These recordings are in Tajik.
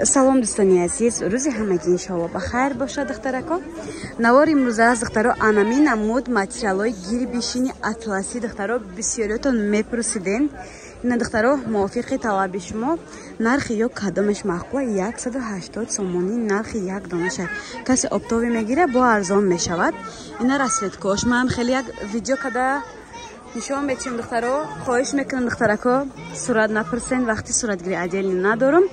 Салом дӯстони азиз, рӯзи ҳамагӣ иншоалло ба хайр бошад, духтарако. Навори имрӯза аз духтаро анами намуд материалҳои гирбишини атласӣ, духтаро бисёриётон мепурсиден. Ина духтаро, мувофиқи талаби шумо нархи ё кадомеш маъқула 180 сомонӣ нархи як донаша. Касе оптовӣ мегира, бо арзон мешавад. Ина расцветкош. Ман хеле як видео када нишон метиҳам, духтаро. Хоҳиш мекунам, духтарако, сурат напурсен, вақти суратгирӣ отдельно надорам.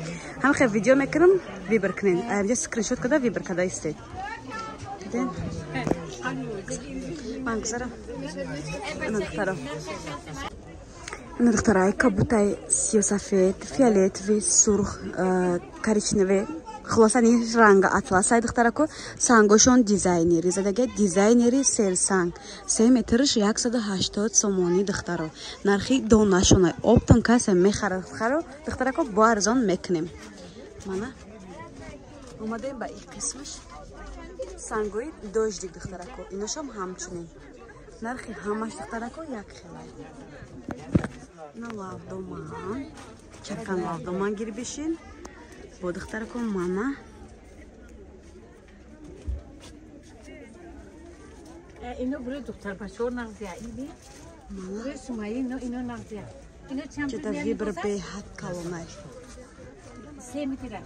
Ҳам хел видео мекунам, выбор кунен. Аямҷа скриншот када выбор када истед. Диден? Ман гузарам. Ина духтаро. Ина духтарай кабутай сиёсафед, фиолетовый, сурх, коричневый. Хулоса ни ранга атласай, духтарако, сангошон дизайнери задаге, дизайнери серсанг. 3 метрш 180 сомонӣ, духтаро. Нархи донашонай. Оптом касе мехарад, духтаро, духтарако, бо арзон мекунем. Мана омадем ба ин қисмаш. Сангои дождик, духтарако. Иношам ҳамчунин. Нархи ҳамаш, духтарако, як хелай. Ина лавдоман, чакан лавдоман гирбишин. Бо духтарако мана. Ино бури духтар бачаҳо нағзия. Иби? Бури Сумайи ино нағзия. Ино чанд Чета выбор беҳад калонай. 3 метра.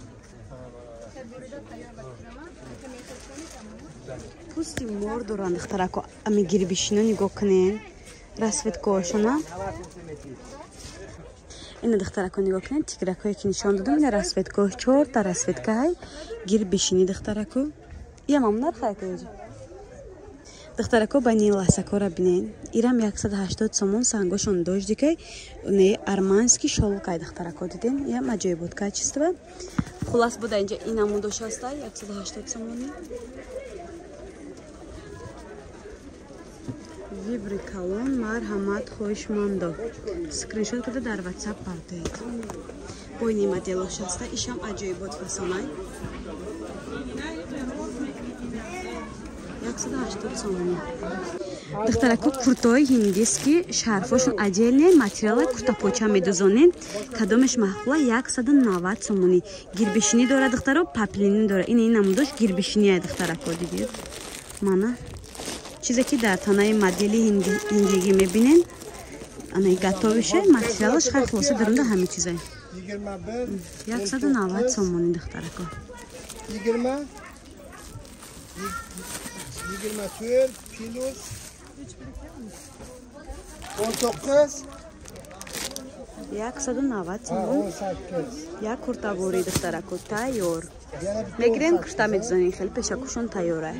Пӯсти мор доранд, духтарако. Ами гирбишино нигоҳ кунен. Расцветкоошона. Ина духтарако нигоҳ кунед, тигракое ки нишон додам, ина расцветкош, чорта расцветкаҳай гирбишини, духтарако. Иам нархай кунҷа. Духтарако, ба ни ласакора бинен. Ирам 180 сомон, сангошон дождикай, не арманский шёлкай, духтарако, диден. Иам аҷоибот качество. Хулас буда инҷа ин намудош ҳастай 180 сомонӣ. Выбори калон, марҳамат, хоҳишмандо. Скриншот карда дар WhatsApp партоед. Бойни моделош ҳаста, ишам аҷоибот фасонай. 180 сомонӣ. Духтарако, куртои ҳиндиски, шарфошон отдельный, материала куртапоча медузонен. Кадомеш маъқула 190 сомонӣ. Гирбишинӣ дора, духтаро, паплинӣ дора. Ин ин намудош гирбишиние, духтарако, дидед. Мана чизе ки дар танаи модели ҳиндигӣ мебинен, ана готовише, материалаш хай, хулоса дарунда ҳами чизай. 190 сомонӣ, духтарако. 20 24 плюс 19 190 сомон. Як куртабори, духтарако, тайёр. Мегирем, курта медузанем, хеле пешакушон тайёра.